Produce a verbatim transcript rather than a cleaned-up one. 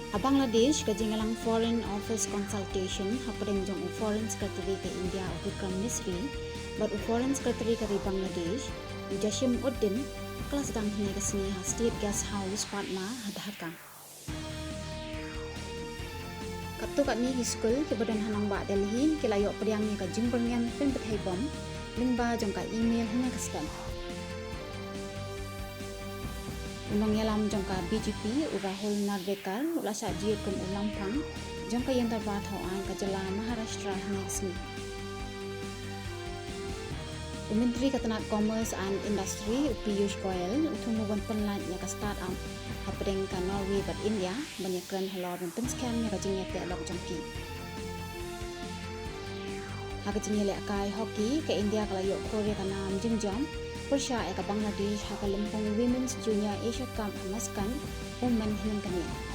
Ha Bangladesh, ka jingïalang Foreign Office Consultation hapdeng jong u Foreign Secretary ka India u Vikram Misri bad u Foreign Secretary ka ri Bangladesh u Jashimuddin ka la sdang hynne ka sngi ha State Guest House, Padma, ha Dhaka. Katto katne ki skul kiba don ha nongbah Delhi ki la ïoh pdiang ïa ka jingbyrngem pynbthei bom lyngba jong ka email hynne ka step. U nongïalam jong ka B J P u Rahul Narvekar u la shah jied kum u Lamphang jong ka ïing dorbar thaw aiñ ka jylla Maharashtra hynne ka sngi. U Myntri ka tnat Commerce and Industry u Piyush Goyal u thmu ban pynlait ïa ka start-up hapdeng ka Norway bad India ban ïakren halor ban pynskhem ïa ka jingïateh lok jong ki. Ha ka jingïalehkai hockey, ka India ka la ïoh khur ïa ka nam jingjop pyrshah ïa ka Bangladesh ha ka lympung Women's Junior Asia Cup ha Muscat, Oman hynnin ka miet.